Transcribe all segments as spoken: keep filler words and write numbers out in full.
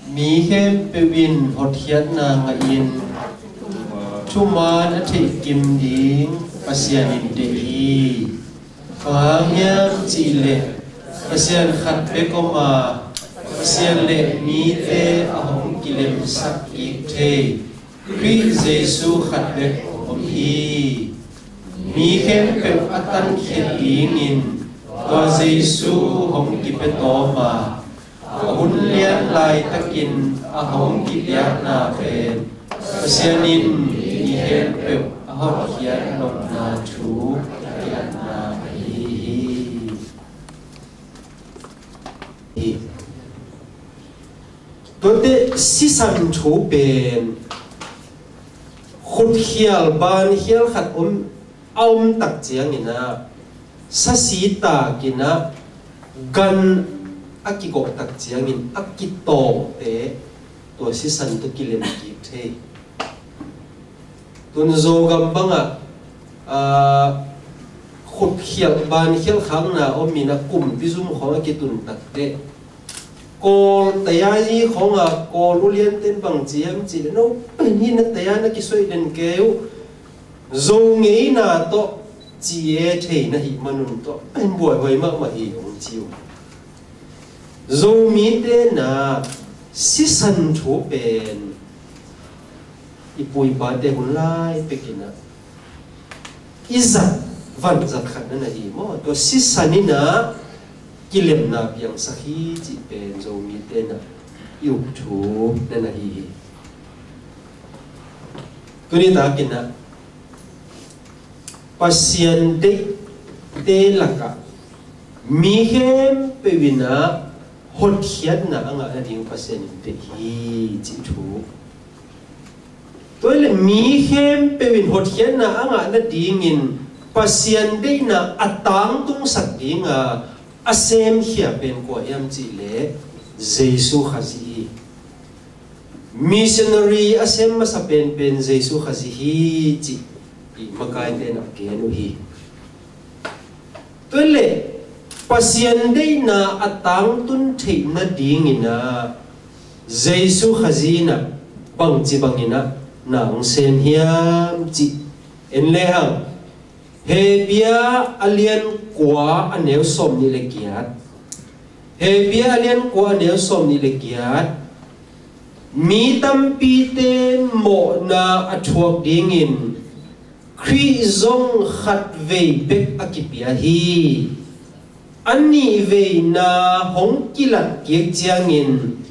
Mi khempeuh in hotkhiatna ngahin thuman a theihkim ding Pasian in deih hi. Bang hang hiam cihleh Pasian khat bek om a, Pasian le mite a hong kilemsak kik thei Khrih Jesu khat bek om hi. Mi khempeuh a tankhia dingin tua Jesu hong kipia tawm a, a hun lian laitakin a hong kipiakna pen Pasian in mi khempeuh a hotkhiat nopna thu a piakna ahi hi. Tuate sisan thu pen khutkhial bankhial khat om, a om tak ciangin ah, sasi takin ah gan a kigawh tak ciangin a kitawkte tua sisan tawh kilem kik thei. Tun Zogam bangah, aa, khutkhialh bankhialh khakna om in ah kumpi zum khawng a kitun takteh Kawl taya i khawngah Kawl ulianten bang ci hiam cihleh, no pen hi na taya na kisoih den kei uh, Zo ngeina tawh ci e thei na hih manun tua pen buaihuai mahmah hi hong ci uh. Zomite na sisan thu pen i pu i pate hun lai pekin ah i zat vanzat khat na na hi maw? Tua sisan in ah kilemna piangsak hi cih pen Zomite na i uk thu na na hi hi. Tuni takin ah Pasian deihte lakah mi khempeuh in ah hotkhiatna a ngah nading Pasian in deih hi cih thu. Tua hi leh mi khempeuh in hotkhiatna a ngah nadingin Pasian deihna a tangtungsak dinga a semkhia pen kua hiam cihleh Jesu Khazih hi. Missionary a sem masa penpen Jesu Khazih hi cih i makaite na gen uh hi. Tua hi leh Pasian deihna a tangtun theih nadingin ah Jesu Khazih in ah bangci bangin ah na hong sem hiam cih en lehang, Hebru a lian kua a neu sawm nih le giat. Hebru a lian kua a neu sawm nih le giat. Mi tampite mawhna a thuak dingin Khrih zong khat vei bek a kipia hi. A nih veina hong kilat kik ciangin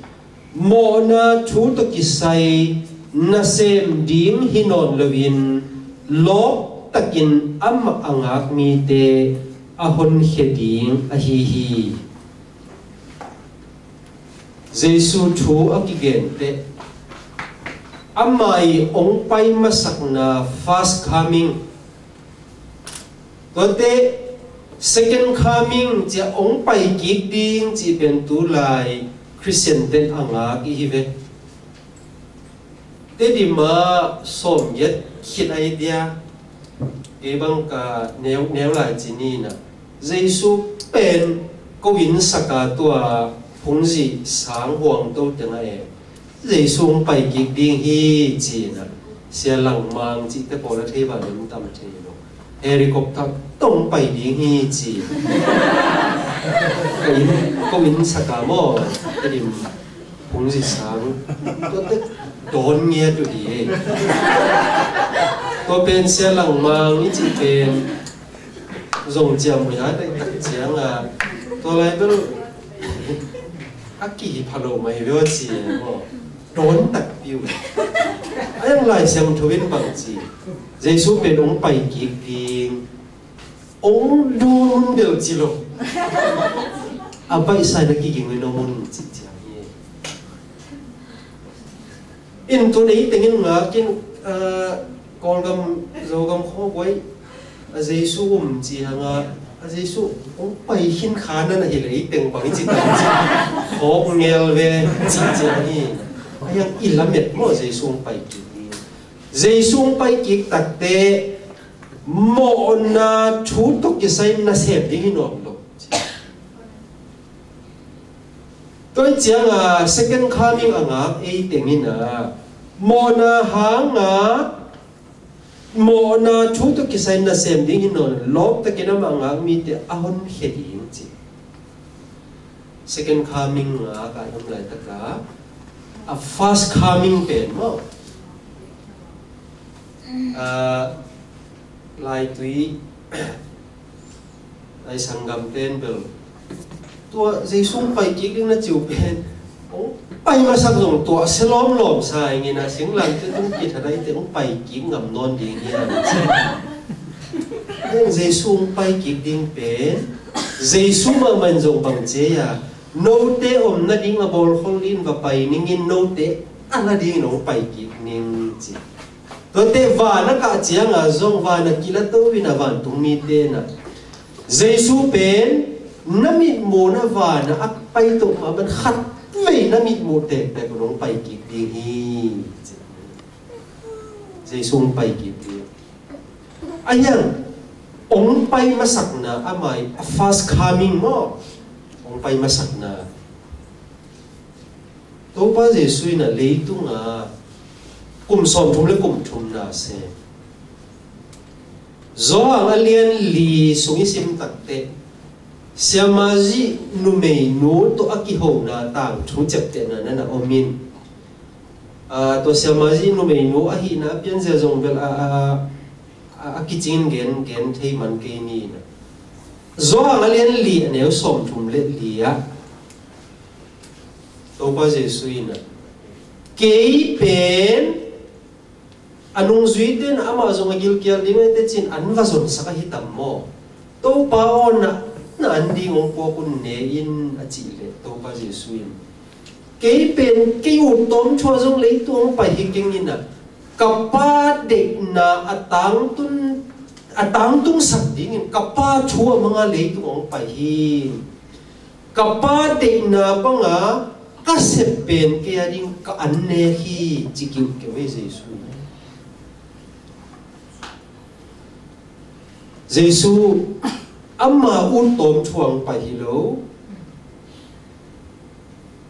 mawhna thu tawh kisai nasem ding hi nawn loin lawptakin amah a ngak mite a honkhia ding ahi hi. Jesu thu a kigenteh ama i hong pai masakna first coming, tuate second coming cia hong pai kik ding cih pen tulai Khristian ten a ngak i hi ve. Tedim ah sawmgiat khit ai dia, kei bang ka neu, neu lai ci ni na. Jesu pen ko inn saka tua phungzi sang huang to tengah e. Jesu hong pai kik ding hi ci na. Sia Langmang cihte pawl a thei val ding tam thei lo. Helicopter tawh hong pai ding hi ci. Ko inn, ko inn saka maw? Tedim phungzi sang. Tua te dawn ngiat uh hi. Tua pen Sia Langmang i cih pen zong ciam uh hi a, tak ciang a. Tua lai bel a kihi pha lo mai veu a ci maw? Dawn takpi uh. A yang Lai Siangtho in bang ci? Jesu pen hong pai kik ding. Ong du mun bel ci lo. A baihsa na kiging in om un ci ciang hi. In tun ei tengin ngak in, ah, Kawlgam, Zogam khawbuai, a Jesu um ci hanga, a Jesu ong pai khin kha na na hi lei teng bang i ci tang ci. Khawk ngel ve ci ciang hi. A yang i lamet maw Jesu ong pai kik hi. Jesu ong pai kik takte mawhna thu tawh kisai nasem ding hi nuam lo. Tua ciangah second coming a ngak ei teng in ah, mawhna hanga, mawhna thu tawh kisai nasem ding hi nawn lo, lawptakin amah ngak mite a honkhia ding ci. Second coming ngak a om laitakah, a first coming pen maw? Ah, laitui, ai sanggam ten bel, tua Jesu hong pai kik ding na ci uh pen, hong pai masak zong tua sia lawmlawm sa ing in ah, singlamteh tung kithat a, eite hong pai kik ngam nawn ding hiam? Heng Jesu hong pai kik ding pen, Jesu mahmah in zong bang ci a, note om nading a bawlkhol ding va pai ning in, note a la dingin hong pai kik ning ci. Tuate van a kah ciangah zong, van a kilato in ah vantung mite in ah, Jesu pen na mitmuhna van ah a paito mah bang khatvei na mitmuh tektek un hong pai kik ding hi. Jesu hong pai kik ding. A hiang, hong pai masakna, amah i a first coming maw? Hong pai masakna. Topa Jesu in ah leitungah kum sawmthum le kum thum na sem. Johan a lian li sung i sim takteh, siamah zih numeinu tawh a kihona tangthu ciaptehna na na om in. Ah, tua siamah zih numeinu ahihna a pianzia zong bel a, a, a, a kicingin gen, gen thei man kei ni in ah. Johan a lian li a neu sawmthum le li ah, Topa Jesu in ah, kei pen a nungzuite in amah zong a gilkial ding a, eite cin an va zonsak ahi tam maw? Topa aw, na, na an ding hong puak un ne in, a cih leh Topa Jesu in, kei pen kei ut tawm thu a zong leitung hong pai hi keng in ah, ka Pa deihna a tangtun, a tangtungsak dingin ka Pa thu a manga leitung hong pai hi. Ka Pa deihna banga ka sep pen kei a ding ka an nek hi, ci kiuhkeuh hi Jesu. Jesu ama ut tawm thu a hong pai hi lo.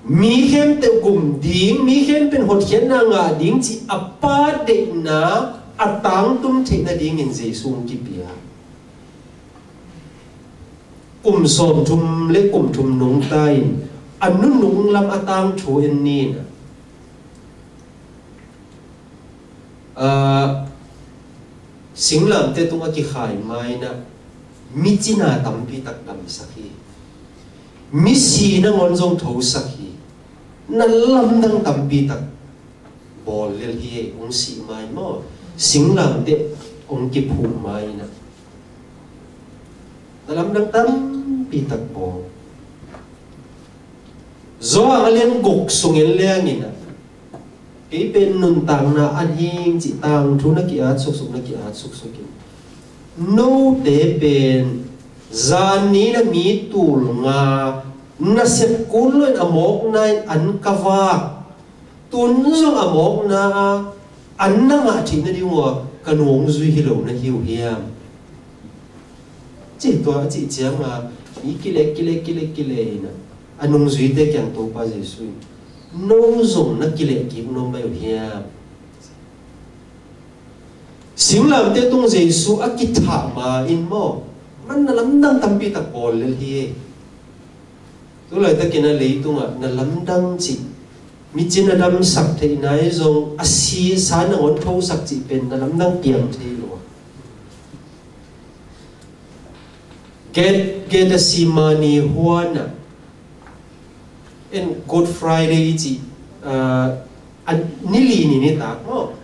Mi khempeuh gum ding, mi khempeuh hotkhiatna ngah ding cih a Pa deihna a tangtun theih nadingin Jesu hong kipia. Kum sawmthum le kum thum nungta in a nunung lam a tangthu en ni in ah, ah, singlamteh tung a kikhai ma in ah, mi cina tampi tak damsak hi. Misi nangawn zong thosak hi. Na lamdang tampi tak bawl lel hi. Hong sih ma in maw, singlamteh hong kiphum ma in ah, na lamdang tampi tak bawl. Johan a lian guk sung en leng in ah, kei pen nuntakna an hing cih tangthu na ki-at suksuk, na ki-at suksuk in, note pen zan ni in ah mi tul nga nasep kun lo in a mawkna in an ka vak, tun zong a mawkna a an na ngah theih nading uh a ka nungzui hi lo na hi uh hiam? Cih tua a cih ciangah mi kileh, kileh, kileh, kileh in ah, a nungzuite kiang Topa Jesu in, no zong na kileh kik nuam mai uh hiam? Singlamteh tung Jesu a kithah ma in maw, man na lamdang tampi tak bawl lel hi. Tulaitakin a leitungah na lamdang cih, mi cina damsak theihna hi zong, a sisa nangawn thosak cih pen na lamdang piang thei lo. Get, Gethsemane huan ah, en Good Friday i cih, ah, a ni li ni nitak maw,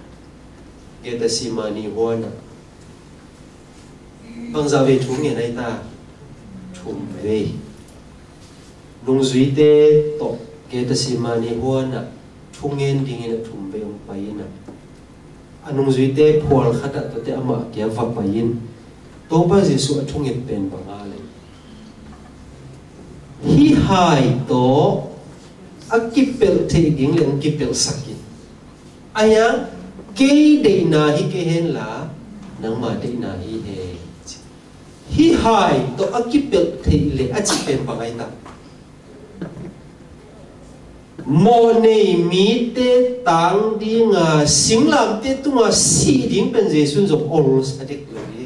Gethsemane huan ah bangzah vei thu ngen ai ta? Thum vei. Nungzuite tawh Gethsemane huan ah thungen dingin a thum vei hong pai in ah, a nungzuite phual khat ah tuate amah kia va pai in, Topa Jesu a thunget pen bang a leh, hih hai tawh a kipelh theih ding leh hong kipelhsak in, a hiang, kei deihna hi kei hen la, nangma deihna hi hen. Hih hai tawh a kipelh theih leh a cih pen bang ai ta? Mawhnei mite tang dinga singlamteh tunga sih ding pen Jesu in zong olsa dek lo hi.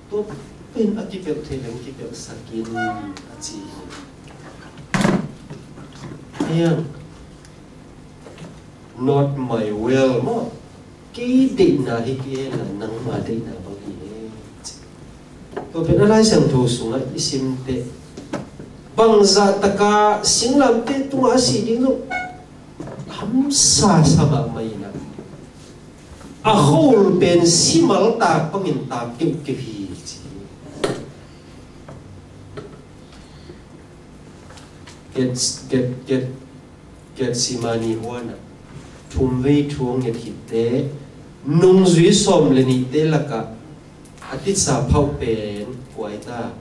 Tua pen a kipelh thei leng kipelhsak in, a ci hi. Hiang, "Not my will maw, kei deihna hi kei hen la, nangma deihna bang hi hen," ci. Tua pen a Lai Siangtho sungah i sim teh, bangzah taka singlamteh tungah a sih ding zong hamsa sa mahmah in ah, a khua pen simal tak bangin tak keuhkeuh hi, ci. Get, get, get, Getsemani huan ah thumvei thu hong nget khit teh, nungzui sawm le nihte lakah a tisa phauh pen kua hi ta?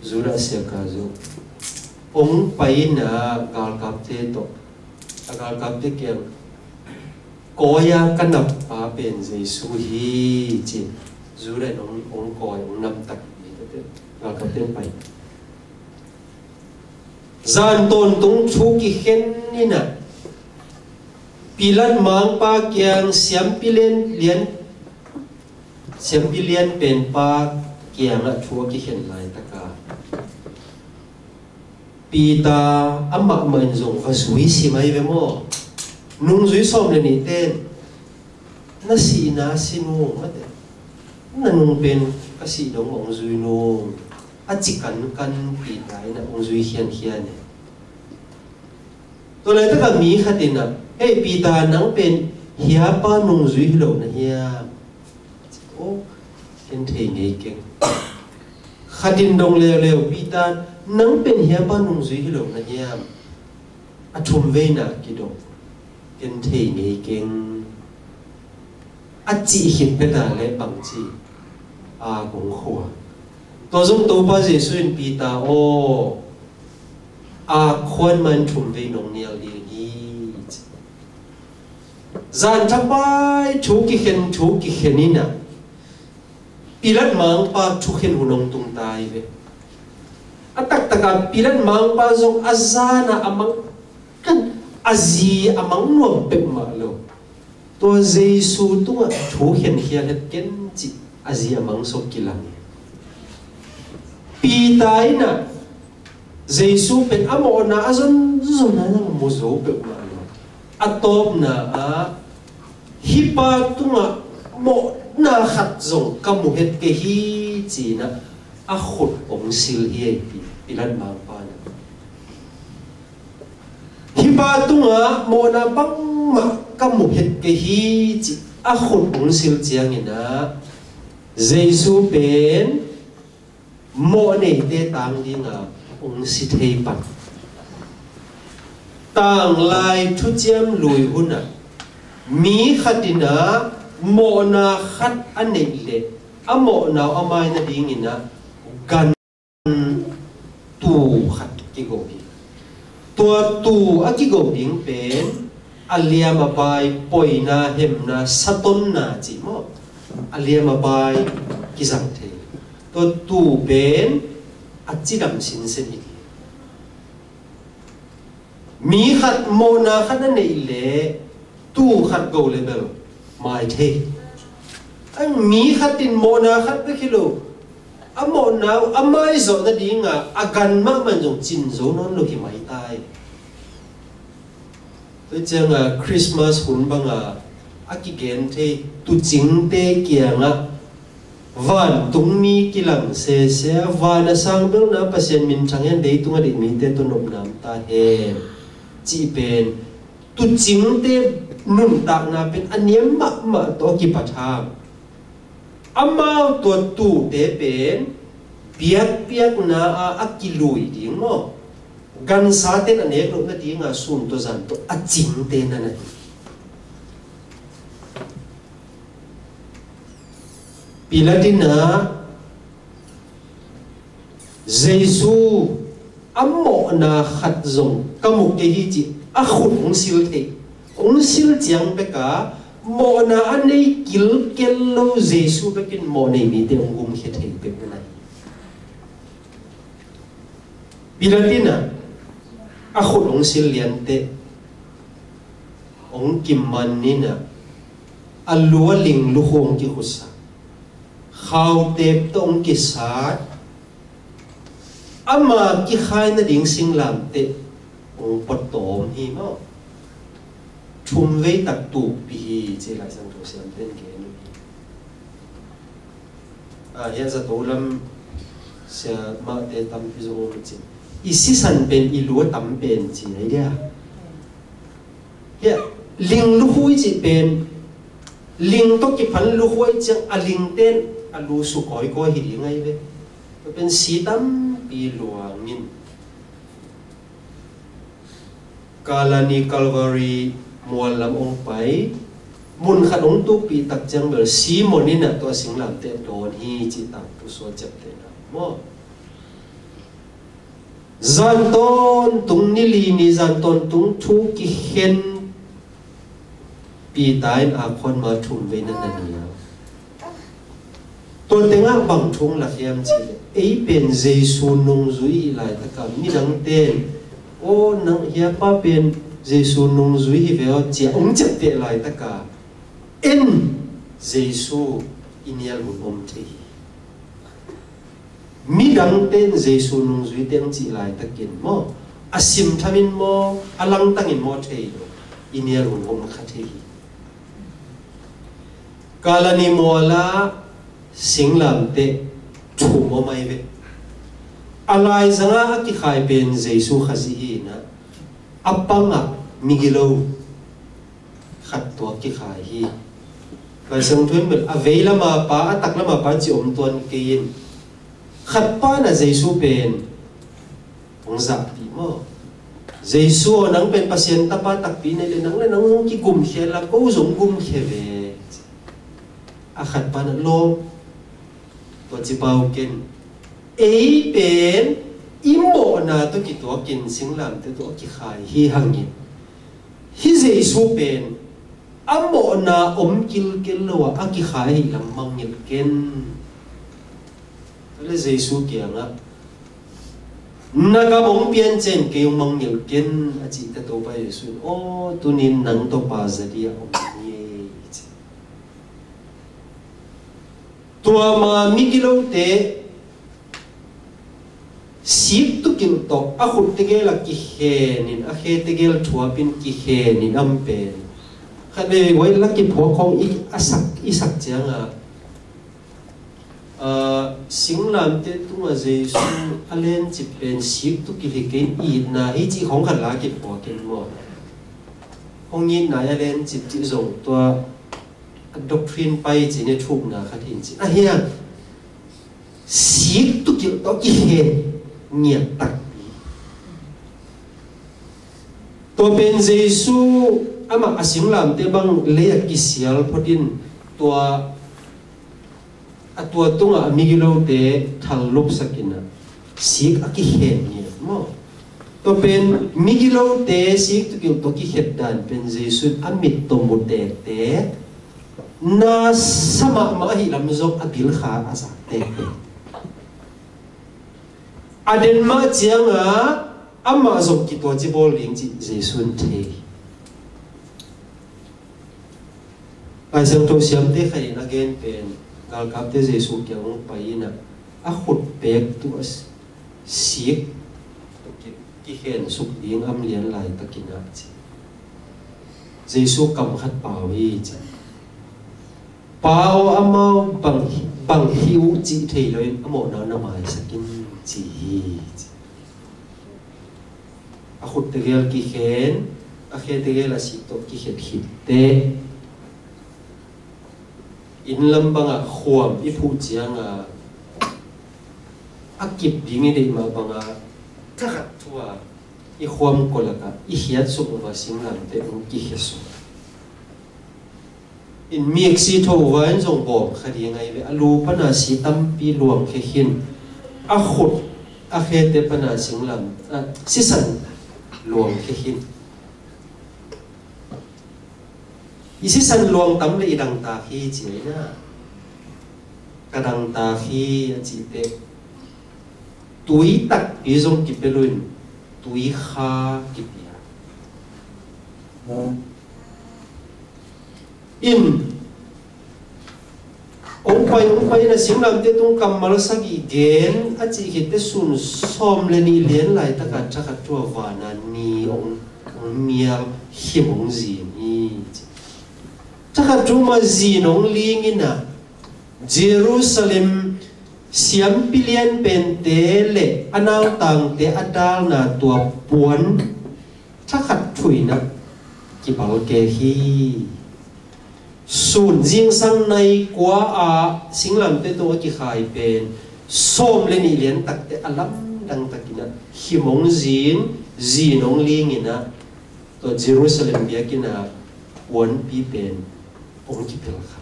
Judas Iskariot. Hong pai in ah galkapte tawh, a galkapte kiang, "Kawi-a ka nappa pen Jesu hi," ci-in Judas in hong, hong kawi, hong namtak hi. Galkapte in pai. Zan tawntung thu kikhen in ah, Pilat mangpa kiang, siampi lian, lian, siampi lian penpa kiangah thu a kikhen laitakah, Peter amahmah in zong va zui sim ahi ve maw? Nungzui sawm le nihte in, "Na sihna sin ung," a ci. "Na nung pen ka sih dong hong zui nung," a ci kankan Peter in ah hong zui khiankhian hi. Tua laitakah mi khat in ah, "Hei Peter, nang pen hiapa nungzui hi lo na hiam?" "Oh, ken thei ngei keng." Khat in dong leuleu, "Peter, nang pen hiapa nungzui hi lo na hiam?" A thumveina kidong, "Ken thei ngei keng," a cih khit peta le bangci a kong khua. Tua zong Topa Jesu in, "Peter aw, a khuan man thumvei nong nial ding hi," ci. Zan thapai thu kikhen, thu kikhen in ah, Pilat mangpa thukhen hun hong tung ta hi ve. A taktakah Pilat mangpa zong a zan ah a mang, kan, a zi a mang nuam peuhmah lo. Tua Jesu tungah thu khenkhial het ken cih a zi a mang sawk kilang hi. Peter in ah Jesu pen a mawhna a zonzon a zong mu zo peuhmah lo. A tawpna ah, "Hih pa tungah mawhna khat zong ka mu het kei hi," ci-in ah a khut hong sil hi ei, Pi-, Pilat mangpa in ah. "Hih pa tungah mawhna bangmah ka mu het kei hi," ci a khut hong sil ciangin ah, Jesu pen mawhneite tang dinga hong si thei pan. Tanglai thuciam lui hunah mi khat in ah mawhna khat a neih leh a mawhna uh a mai nadingin ah gan tuu khat kigo hi. Tua tuu a kigo ding pen a liam a bai, poina, hemna, satonna ci maw, a liam a bai kizang thei. Tua tuu pen a cidam sinsen hi. Mi khat mawhna khat a neih leh tuu khat go le bel mai thei. A mi khat in mawhna khat bek hi lo, a mawhna uh a maizawh nadinga a gan mahmah in zong cin zo nawn lo hi maitai. Tua cianga Christmas hun banga a kigen thei, tuucingte kiangah vantungmi kilang sese, van a sang belna Pasian minthang hen, leitung a deih mite tawh nopna om ta hen, cih pen tuucingte nuntakna pen a niam mahmah tawh a kipat hang, amau tua tuute pen biakpiakna ah a kilui ding maw, gansa ten a nek loh nadinga sun tua zan tawh a cingte na na hi. Pilat in ah Jesu a mawhna khat zong ka mu kei hi cih a khut hong sil thei, hong sil ciang beka mawhna a nei kilkel lo Jesu bekin mawhnei mite hong gumkhia thei bek na hi. Pilat in ah A khut hong sil lianteh hong kiman inah, a lu a ling lukhu hong kikhutsa, khautep tawh hong kisat, ama kikhai nading singlamteh hong pua tawm hi maw. Thumvei tak tukpih hi ci Lai Siangtho siamte in gen uh hi. A, hiah zato lam siamahte tampi zong om cin, i sisan pen i lu a tam pen ci ahi dia. Hiah ling lukhu i cih pen, ling tawh kiphan lukhu ahi ciang a lingten a lu su kawikawi hi ding ahi ve. Tua pen si tampi luangin Kalani Calvary mual lam hong pai, mun khat hong tukpih tak ciang bel Simon inah tua singlamteh dawn hi cih tangthu suak ciaptehna maw. Zan tawntung, ni li ni zan tawntung thu kikhen Peter in a khuan ma thumvei na na nial. Tua tengah bang thu hong lak hiam cih leh, ei pen Jesu nungzui i hi laitaka midangte in, aw, nang hiapa pen Jesu nungzui hi ve aw, ci-a hong ciapteh laitaka, en, Jesu i nial hun om thei hi. Midangte in Jesu nungzuite hong cih laitakin maw, a simthamin maw, a langtangin maw thei lo, i nial hun om kha thei hi. Kalani mual ah singlamteh thum om ahi ve. A laizangah a kikhai pen Jesu Khazih hi inah, a pangah migilo khat tua kikhai hi. Lai Siangtho in bel a vei lama pa, a tak lama pa ci om tuan kei in, khat pa na Jesu pen hong zahpih maw. Jesu aw, nang pen Pasian tapa takpi na hi leh nang le nang hong kigumkhia la, ko zong gumkhia ve. A khat pa na lawm, tua ci pau ken, ei pen i mawhna tawh kituakin singlamteh tawh a kikhai hi hangin, hih Jesu pen a mawhna om kilkel lo-a a kikhai ahih lam mangngilh ken. Tua leh Jesu kiangah, na gam hong piancin kei hong mangngilh ken, a cih teh Topa Jesu in, aw, tunin nang tawh pa za ding a om hi, ci. Tua ma migilote sik tukilh tawh a khut tegel a kikhenin, a khe tegel thuapin kikhenin a om pen, khat vei vei la kiphuak khawng i, a sak, i sak ciangah, ah, singlamteh tungah Jesu a lencip pen sik tukilh hi kei, itna hi cih khawng khat la kiphuak in maw. Hong itna a lencip cih zong tua a doctrine pai ci ne, thukna khat hi in ci. A hiang sik tukilh tawh kikhen ngiat takpi. Tua pen Jesu amah a singlamteh bang lei a kisial phot in, tua a tua tungah a migilote thal lupsak inah sik a kikhen ngiat maw. Tua pen migilote sik tukilh tawh kikhet dan pen Jesu in a mit tawh mu tektek, na sa mahmah ahih lam zong a bilkha a zak tektek. A den mah ciangah amah zong kituaci bawl ding cih Jesu in thei. Lai Siangtho siamte khat in a gen pen, galkapte Jesu kiang hong pai inah, a khut pek tu a sik kikhen suk ding a om lian laitakin a ci. Jesu kam khat pau hi ci. Pa aw, amau bang hi, bang hi uh cih thei loin a mawhna na maisak in ci hi ci. A khut tegel kikhen, a khe tegel a sik tawh kikhet khit teh, inn lam bangah khuam i phuh ciangah a kip ding i deih mah bangah thakhat thu-a i khuam kua lakah i khiat suk uh a, singlamteh hong kikhe suk. In miksi tho uh a in zong bawm kha ding ahi ve. A lu pana si tampi luang khe khin, a khut a khete pana singlam, a, sisan luang khe khin. I sisan luang tam le i dangtak hi ci ahi na. Ka dangtak hi a cih teh, tui takpi zong kipia lo in, tuikha kipia. In, hong pai, hong pai in a singlamteh tung kammal sagih gen a cih khit teh sun sawm le nih lian laitaka thakhat thu a vana ni hong, hong mial, khim hong zin hi. Thakhat thu mah zin hong ling in a, Jerusalem siampi lian pente le a nautangte a dalna tua puan thakhat thu in a kibalkek hi. Sun zingsang nai kua ah singlamteh tung a kikhai pen sawm le nih lian tak teh a lamdang takin a khim hong zin, zin hong ling in a, tua Jerusalem biakinn a puanpi pen hong kipelh kha.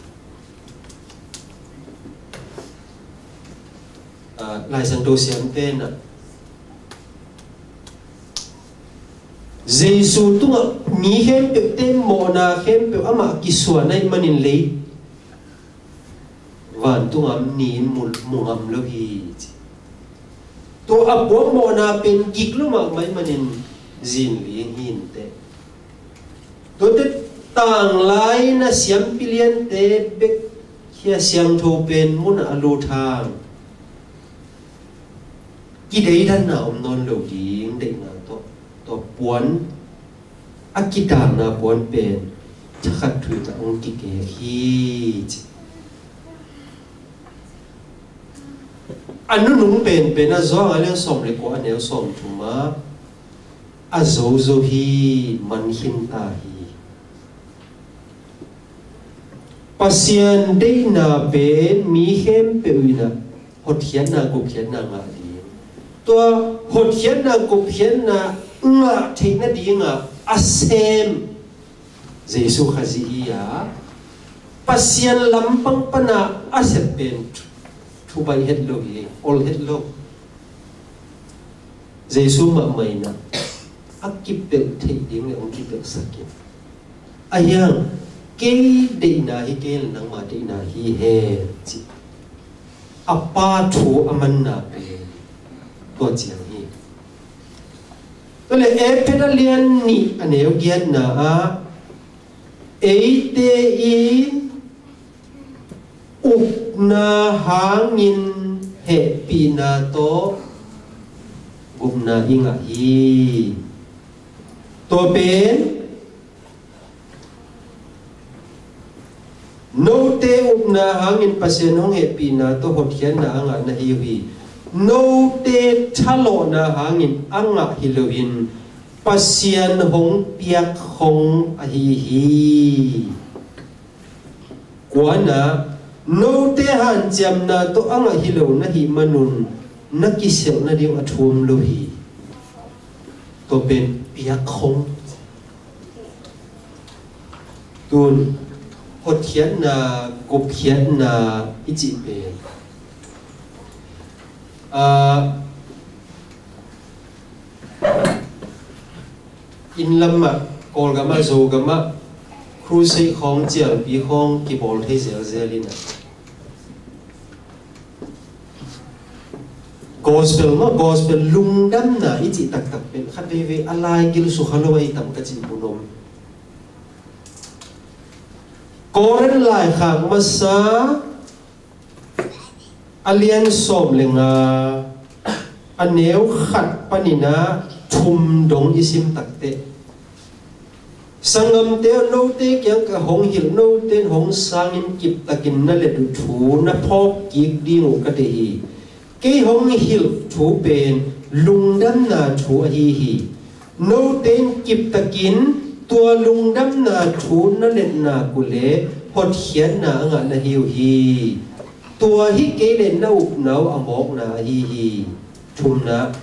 Ah, Lai Siangtho siamte in a, Jesu tungah mi khempeuhte mawhna khempeuh amah kisuan ahih manin lei vantung a om ni-in mu, mu ngam lo hi, ci. Tua a puak mawhna pen gik lo mahmah ahih manin zin ling hi inteh. Tuate tanglai-in a siampi liante bek hi a, siangtho pen mun ah a lut hang kideidanna om nawn lo ding deihna tawh, tua puan, a kidalna puan pen thakhat thu in a hong kikek hi, ci. A nunung penpen a, Johan a lian sawm le kua, a neu sawm thum ah, a zo zo hi, man khin ta hi. Pasian deihna pen mi khempeuh in a hotkhiatna, gupkhiatna ngah ding. Tua hotkhiatna, gupkhiatna ngah theih nadingah a sem Jesu Khazih hi a, Pasian lampang pana a sep pen thu, thu baih het lo hi, ol het lo. Jesu mahmah in a, a kipelh theih ding le hong kipelhsak in, a hiang, kei deihna hi kei le nangma deihna hi hen, ci. A Pa thu a manna pen tua ciang hi. Tua le Efesa lian nih a neu giatna ah, eite i upna hangin hehpihna tawh gupna i ngah hi. Tua pen note upna hangin Pasian hong hehpihna tawh hotkhiatna a ngah na hi uh hi. Note thalawhna hangin a ngah hi loin Pasian hong piak khong ahi hi. Kuana, note hanciamna tawh a ngah hi lo na hih manun na kiselh nading a thu om lo hi. Tua pen piak khong. Tun hotkhiatna, gupkhiatna i cih pen, ah, inn lamah, Kawlgamah, Zogamah, crusade khawng, cialpi khawng kibawl thei zelzel in a, gospel maw, gospel lungdamna i cih taktak pen khat veivei a laigil sukha lo ahi tam ka cih mun om. Korin laikhak masa a lian sawm le nga, a neu khat panin a thum dong i sim takteh, sanggamte aw, note kiang ka hong hilh, note in hong sangin kiptakin na let uh thu na phawk kik ding uh ka deih hi. Kei hong hilh thu pen lungdamna thu ahi hi. Note in kiptakin tua lungdamna thu na let nak uh leh hotkhiatna a ngah na hi uh hi. Tua hi kei le na upna uh a mawkna ahi hi. Thumna,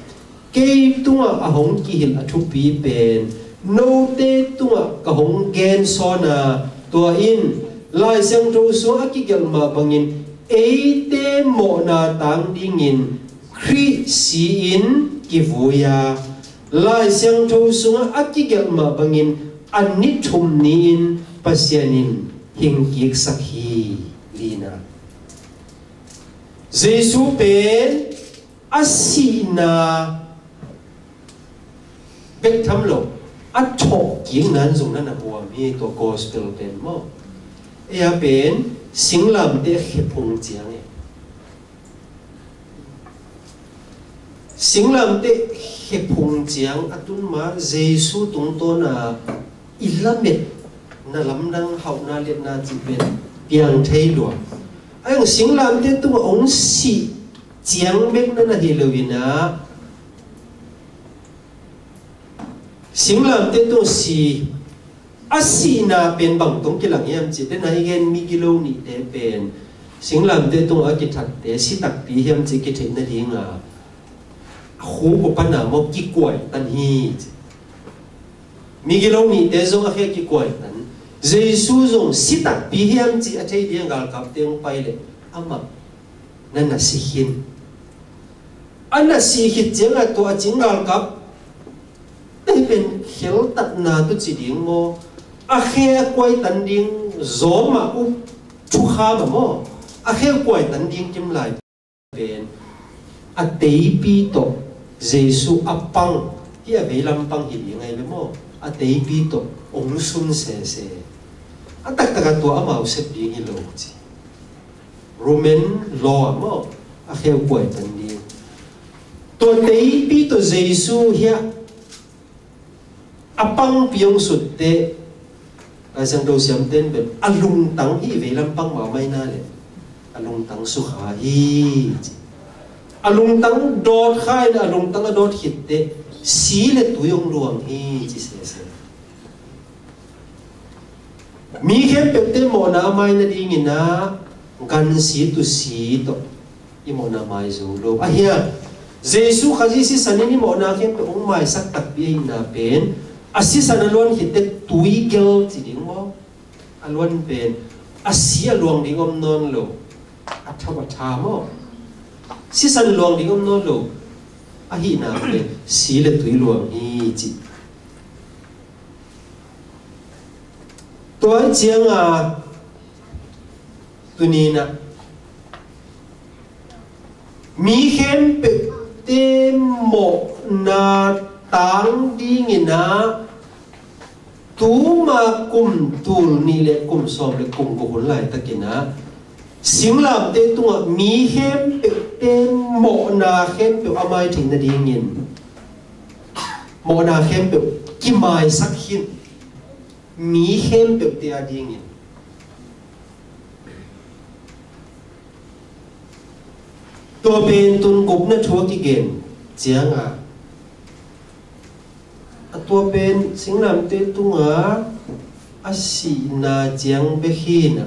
kei tungah a hong kihilh a thupi pen note tungah ka hong gensawn a, tua in Lai Siangtho sungah a kigelh mah bangin eite mawhna tang dingin Khrih si-in kivui a, Lai Siangtho sungah a kigelh mah bangin a ni thum ni-in Pasian in hing kiksak hi. Lina, Jesu pen a sihna Bek tham lo, a thawh kik nan zong na na huam hi tua gospel pen maw. Ei a pen singlamteh khephung ciang e. Singlamteh khephung ciang a tun ma Jesu tungtawn a i lamet na lamdang hauhna liatna cih pen piang thei lua. A yang singlamteh tungah hong sih ciang bek na na hi lo in a singlamteh tung si a sihna pen bang tong kilang hiam cih, den a i gen migilo nihte pen singlamteh tung a kithatte si takpi hiam cih kitheih nading a khu ko pana maw kikuai tan hi ci. Migilo nihte zong a khe kikuai tan. Jesu zong si takpi hiam cih a thei ding galkapte hong pai leh amah na na si khin. A na sih khit ciangah tua a cing galkap te pen kheltatna tu ci ding maw? A khe a kuai tan ding zawm a up thukham a maw? A khe kuai tan ding kim lai pen a teipi tawh Jesu a pang hi a veilam pang hi ding ai ve maw? A teipi tawh ong sun sese. A taktak a tua amau sep ding hi lo ci. Roman law ah maw a kheu kuai tan ding. Tua teipi tawh Jesu hiah a pangpi hong sutte Laisiangtho siamten bel a lungtang hi vei lampang maumai na le a lungtang sukha hi ci. A lungtang dawt kha in a lungtang a dawt khitte si le tui hong luang hi ci sese. Mi khempeuhte mawhna a mai nadingin a gansi tusi tawh i mawhna mai zo lo. A hiang Jesu Khazih sisan in i mawhna khempeuh hong maisak takpi ahihna pen a sisan a luan khitte tui gel ci ding maw? A luan pen a si a luang ding om nawn lo. A thap a tha maw? Sisan luang ding om nawn lo. Ahihna pen si le tui luang hi ci. Tua cianga tunina mi khempeuhte mawhna tang dingina tuma kum tul nih le kum sawm le kum guk hun laitakina singlamte tungah mi khempeuhte mawhna khempeuh a mai theih nadingin mawhna khempeuh kimaisak khin mi khempeuhte a dingin. Tua pen tun gupna thu a kigen cianga a tua pen singlamte tunga a sihna ciang bek hina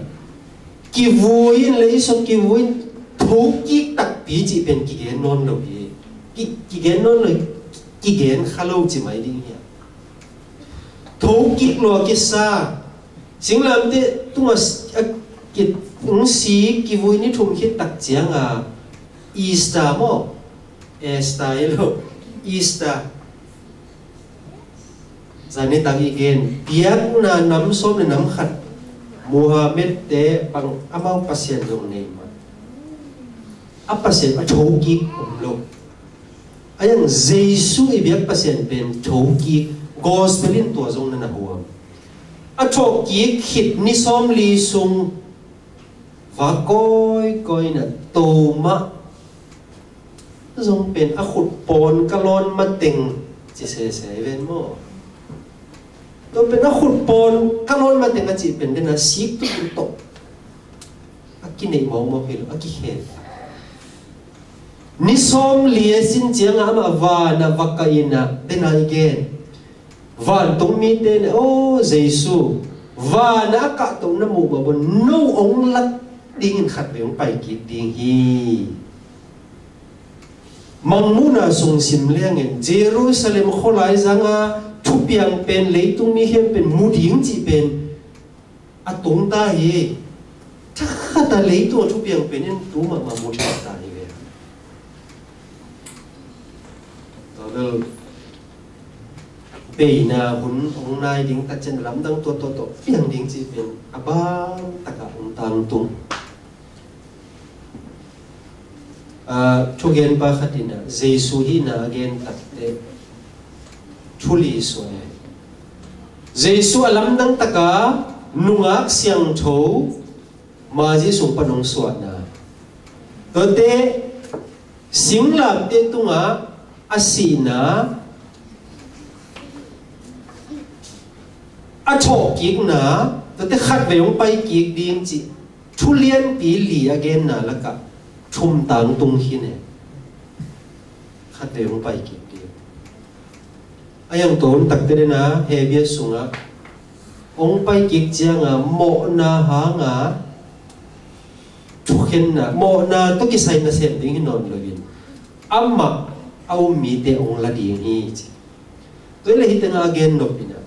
kivui in le i suk kivui in thokik takpi cih pen kigen nawn lo hi. Ki- kigen nawn lo hi. Kigen kha lo ci mai ding hi. Thokik lua kisa singlamte tunga a kit ungsi kivui ni thum khit tak cianga Easter maw? Easter hi lo Easter zani tak i gen biakna nam sawm le nam khat Muhammad te bang amau pasian zong nei mah a pasian a thokik om lo. A yang Jesu i biak pasian pen thokik gospel in tua zong na na huam. A thokik khit ni sawm li sung va kawikawi na toma zong pen a khut pawn ka lawn mateng ci sese ven maw? Tua pen a khut pawn ka lawn mateng a cih pen dena sik tu tu tawh a kineih mawkmawk hi lo a kikhen. Ni sawm li a sin cianga amah vana va kaina dena i gen. Vantung mite le aw Jesu vana a kahtoh na muh mah bawh no ong lak dingin khat vei ong pai kik ding hi. Mangmuhna sung sim lengin Jerusalem khualai zanga thupiang pen leitung mi khempeuh mu ding cih pen a tungta hi. Thakhata leitung a thupiang pen in tu mahmah mu thakta hi ve. Tua bel beina hun hong nai ding takcian lamdang tuahtuah tawh piang ding cih pen a ban takah hong tangtung. Thugenpa khat in ah Jesu hihna a gen takte Thu li suah e. Jesu a lamdang taka nungak siangtho Mary sung pan hong suahna, tuate singlamteh tungah a sihna, a thawhkikna, tuate khatvei hong paikik ding cih thu lianpi li a genna lakah thumtang tung khin e. Khatvei hong paikik ding. A yang tua hun takte dena Hebru sungah hong paikik cianga mawhna hanga thukhenna, mawhna tawh kisai nasem ding hi nawn loin amah a um mite hong la ding hi ci. Tua hi le hih tengah a gen nop inah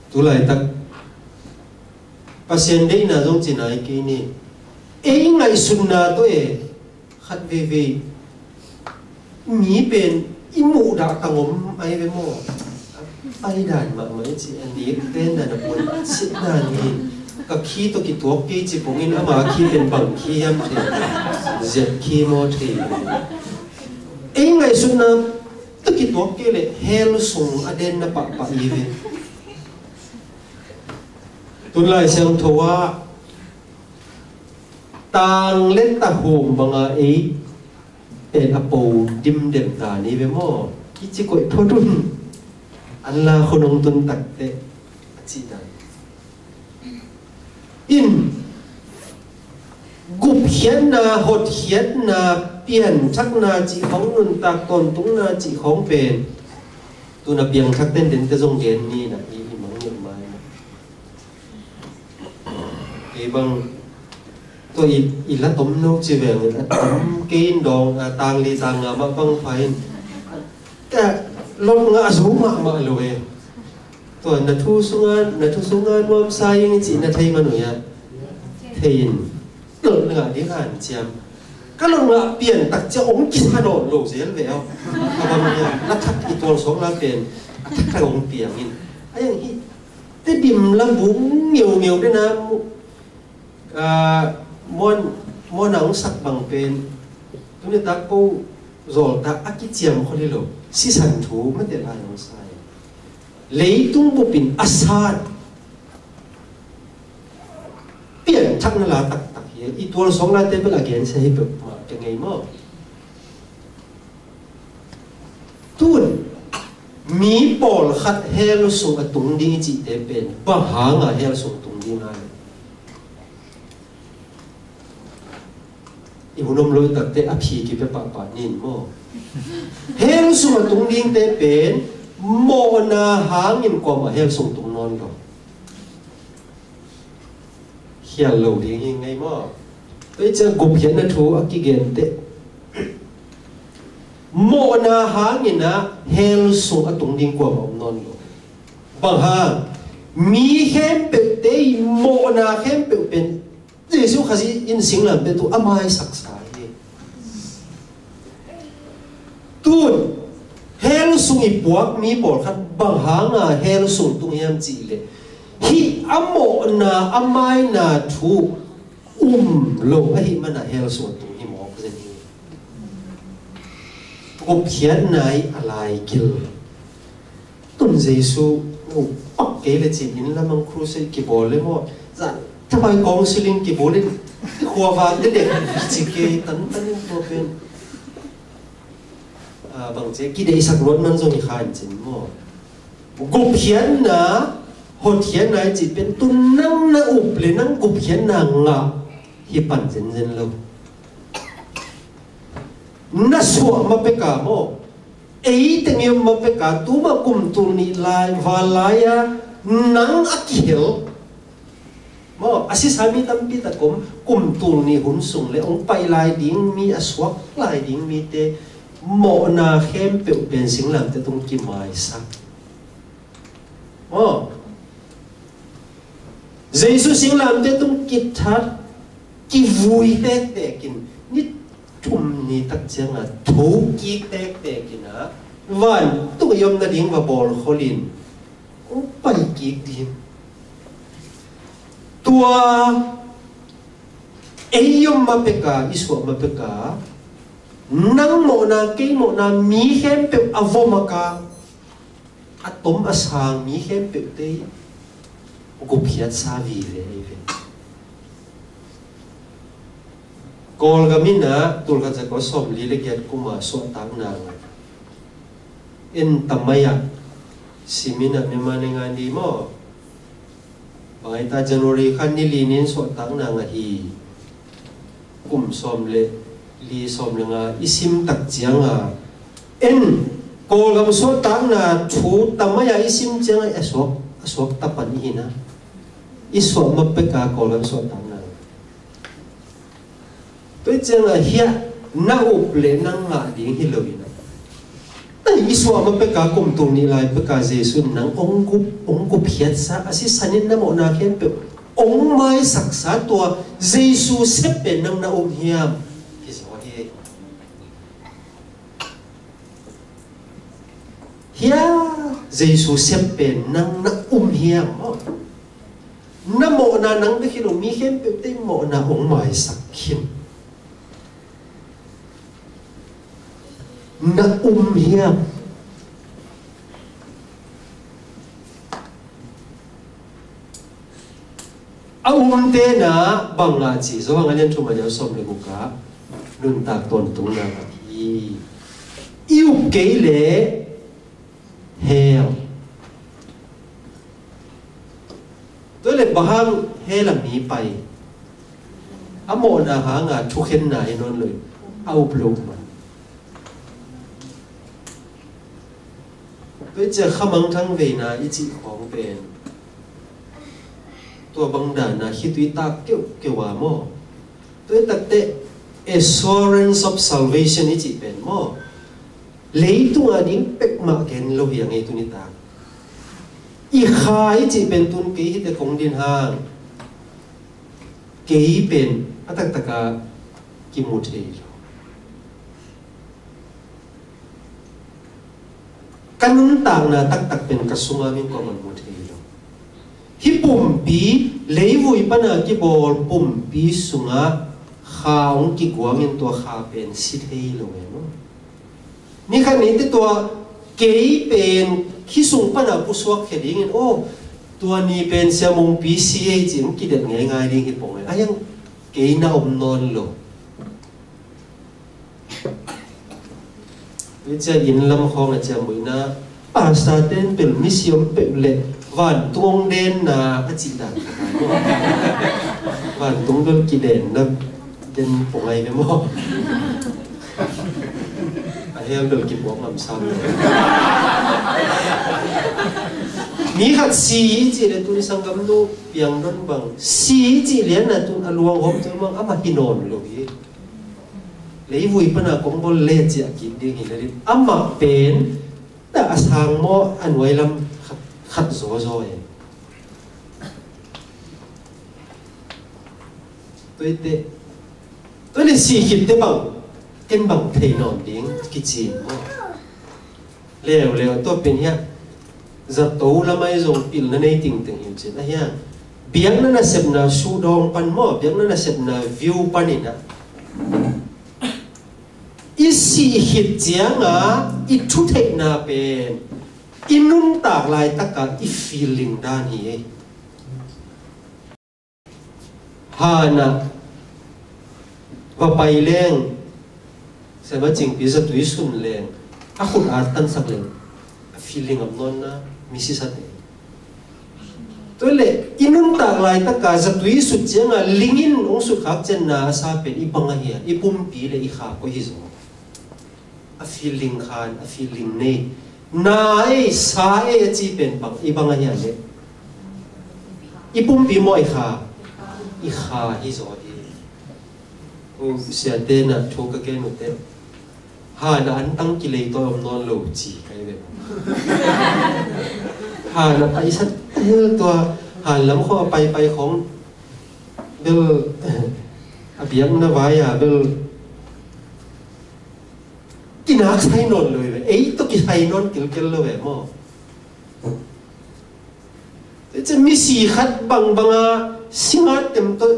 tu laitak Pasian deihna zong ci nai kei ni. Ei ngaihsutna tawh e, khat veivei mi pen i muhdah tangom ai ve maw? Ai dan mahmah i ci a nik ten dan a puan sit dan hi. Ka khi tawh kituak kei ci pongin ama khi pen bang khi hiam thei. Ziat khi maw thei. Ei ngaihsutna tawh kituak kei le hell sung a den na pahpah i ve. Tun Lai Siangtho ah tang le tahum banga ei pen a po dimdem ta ni ve maw? Kici koih phot un. An la khonong tun takte a cih dan in gupkhiatna, hotkhiatna, pianthakna cih khawng, nuntak tawntungna cih khawng pen tuna piangthak tenten te zong gen ni na i i mangngilh mai na. Kei bang tua i, i la tom no ci veng a tam kei in dawng a tang li tang nga mah bang pha in ka lot nga a zo mahmah lo e. Tua na thu sunga, na thu sunga nuamsa ing cih na thei man uh ia. Thei in. Lot na ngah ding han ciam. Ka lot ngah pian tak cia ong kisa nawn lo zel ve aw. Ka bang ia, la thak i tual sawk la pen a thak thak ong piang in. A yang hi. Tedim la bung ngeungeu dena mu, ah, muan, muan a ong sak bang pen. Tuni tak po zol tak a kiciam khol hi lo. Sisan thu mate lai ong sa ia. Leitung bupin a sat. Pianthakna la taktak hi. I tual sawng late bel a gensia hi peuhmah ka ngei maw? Tun mi pawlkhat hell sung a tung ding i cihte pen bang hanga hell sung tung ding a le? I hun om loi takte a phi kipia pahpah nin maw? Hell sung a tung dingte pen mawhna hangin kuamah hell sung tung nawn lo. Khial lo ding hi ngei maw? Tua i ciang gupkhiatna thu a kigente mawhna hangin ah hell sung a tung ding kuamah om nawn lo. Bang hang? Mi khempeuhte i mawhna khempeuh pen Jesu Khazih in singlamteh tungah a maisaksa hi. Tun hell sung i puak mi pawlkhat bang hanga hell sung tung hiam cihleh hih a mawhna a maina thu um lo ahih mana hell sung a tung hi mawk zen hi. Gupkhiatna i a lai gil. Tun Jesu no pak kei le cin inn lamang crusade kibawl le maw? Zan thapai counseling kibawl in khuavang te dek ci kei tantan in tua pen. Ah, bang ci kideihsak luat man zong hi kha in cin maw? Gupkhiatna, hotkhiatna i ci pen tun nang na up le nang gupkhiatna ngah hi pan zenzen lo. Na suah ma peka maw? Ei teng i om ma peka, tuma kum tul nih lai, val lai-a nang a kihel. Maw, a sisa mi tampi tak om, kum tul nih hun sung le ong pai lai ding mi, a suak lai ding mite mawhna khempeuh pen singlamteh tung kimaisak. Aw. Jesu singlamteh tung kithat, kivui tektek in, ni thum ni tak cianga thokik tektek in a, vantung i om nading va bawl kholin, ong pai kik ding. Tua ei i om ma peka, i suah ma peka, Nang mawhna, kei mawhna, mi khempeuh a vom a kah, a tom a sang mi khempeuhte i gupkhiatsa vive ahi ve. Kawlgam in ah tulkhat zakua sawmli le giat kum a suahtakna ngah. En tamai ah simin ah mema ne ngan di maw? Bang ai ta January kha ni li nin suahtakna ngah hi. Kum sawm le li, sawm le nga i sim tak ciang a, en, Kawlgam suahtakna thu tamai a i sim ciang a, a suak, a suak tapan i hi na. I suah ma pek a Kawlgam suahtakna. Tua ciang a hiah na up le na ngah ding hi lo hi na. Ai, i suah ma pek a kum tul nih lai pek a Jesu in nang ong gup, ong gupkhiatsa, a sisan in na mawhna khempeuh ong maisaksa, tua Jesu sep pen nang na um hiam? Hi zaw hi. Hia, Jesu sep pen nang na um hiam maw? Na mawhna nang bek hi lo, mi khempeuhte mawhna ong maisak khin. Na um hiam? A umte na bang a ci, Johan a lian thum a neu sawm le guk ah nuntak tawntungna hi. I up kei leh hell. Tua leh bang hang hell a mi pai? A mawhna hang a thukhenna hi nawn lo, a up lo man. Tua ciang khamangthang veina i cih khawng pen tua bang dan a khitui tak keuhkeuh a maw? Tua i tak teh assurance of salvation i cih pen maw? Leitung a ding pek mah gen lo hi a ngei tuni tak. I kha i cih pen tun kei hi teh kong din hang, kei pen a taktak a kimu thei lo. Ka nuntakna taktak pen ka sungah min kuamah mu thei lo. Hih pumpi, leivui pan a kibawl pumpi sungah kha hong kiguangin tua kha pen si thei lo e maw? Ni khat ni teh tua kei pen hih sung pan a pusuak khia dingin, aw, tua ni pen Sia Mungpi si ei ci-in kidet ngeingai ding hi pong e. A hiang kei na om nawn lo. Tua ciang inn lam khawng a ciang muihna, pastor ten bel misi om peuh leh vantung hong denna a cih dan. Vantung bel kidenna den pong ai ve maw? A hell bel kipuak ngam sam lo. Mi khat si i cih leh tuni sanggamnu piang don bang si i cih lian a tun a luang hawm tu mang amah hi nawn lo hi. Leivui pan a kong bawl le ciah kik ding hi le ding. Amah pen dah a sang maw, a nuai lam khat, khat zawzaw e. Tua i teh, tua le si khit teh bang, ken bang thei nawn ding kici maw? Leuleu tua pen hiah zato lam ai zong pilna nei tingteng hi cin a hiang. Biakna nasepna sudawng pan maw, biakna nasepna view pan in ah i sih khit ciangah i thutheihna pen i nuntak laitakah i feeling dan hi. Hanah va pai leng, Sema Cingpi zatui sun leng, a khut a tansak leng, a feeling am nawnna mi sisat e. Tua leh i nuntak laitaka zatui sut cianga lingin hong sutkhak cianna a sa pen i bang ahi a, i pumpi le i kha koi hi zaw. A feeling khan, a feeling nei. Na ei, sa ei a ci pen bang, i bang ahi a le. I pumpi maw i kha? I kha hi zaw hi. U siate na thu ka gen ute. Hana an tang kilei tawh om nawn lo ci kai ve. Hana paisat hel tua, han lam khaw a paipai khawng bel a biakna vai a bel kinak sai nawn lo ve. Ei tawh kisai nawn kilkel lo ve maw? Tua ciang misi khat bangbanga singat tem tawh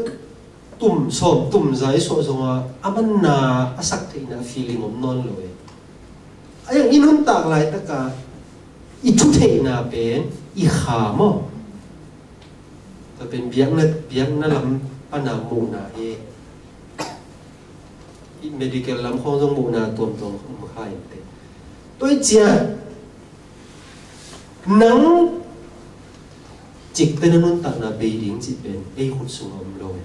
tum sawm tum za i suah zongah a manna a sak theihna feeling om nawn lo e. A iang i nuntak laitaka i thu theihna pen i kha maw? Tua pen biakna, biakna lam pana muhna hi. I medical lam khawng zong muhna tuamtuam khawng kha inteh. Tua i ciah nang cikte na nuntakna bei ding cih pen ei khut sungah om lo e.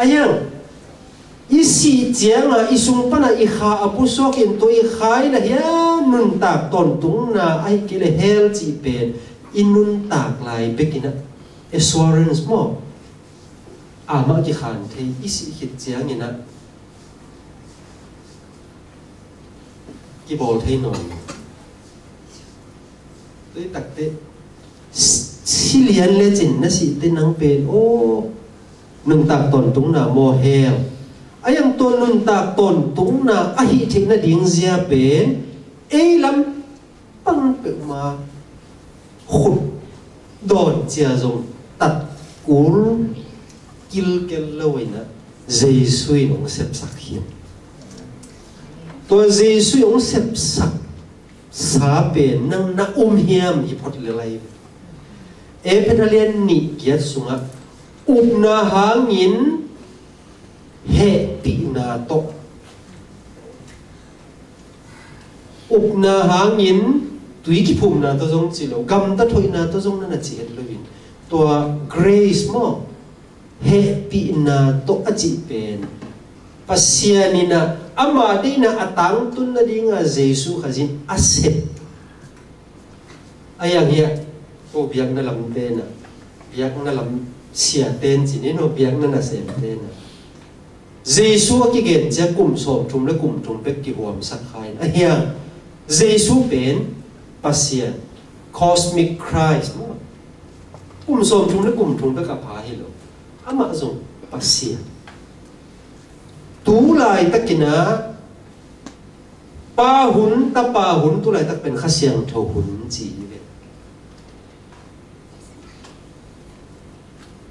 A iang i sih cianga i sung pana i kha a pusuakin tua i kha i la hiam nuntak tawntungna ahi kei le hell cih pen i nuntak lai bekinah assurance maw? Amah kikhan thei i sih khit cianginah kibawl thei nawn lo. Tui takte si lian lecin na sihte nang pen aw nuntak tawntungna maw hell? A iang tua nuntak tawntungna ahi theih nading zia pen ei lam pan peuhmah khut dawn cia zong tat kul kilkel lo inah Jesu in hong sepsak hi. Tua Jesu in hong sepsak sa pen nang na um hiam hi phot le lai. Efesa lian nih giat sungah upna hangin hehpihna tawh, upna hangin tui kiphumna tawh zong ci lo, gamta thoihna tawh zong na na ci het loin tua grace maw, hehpihna tawh a cih pen Pasian inah ama deihna a tangtun nadinga Jesu Khazih in a sep. A iang hiah ko biakna lam tenah biakna lam sia ten cinin aw biakna nasem tenah Jesu a kigen cia kum sawmthum le kum thum bek kihuamsak kha in a hiang Jesu pen Pasian, cosmic Christ maw? Kum sawmthum le kum thum bek a pha hi lo. Amah zong Pasian. Tu laitakinah Pa hun, Tapa hun, tu laitak pen Kha Siangtho hun ci hi ve.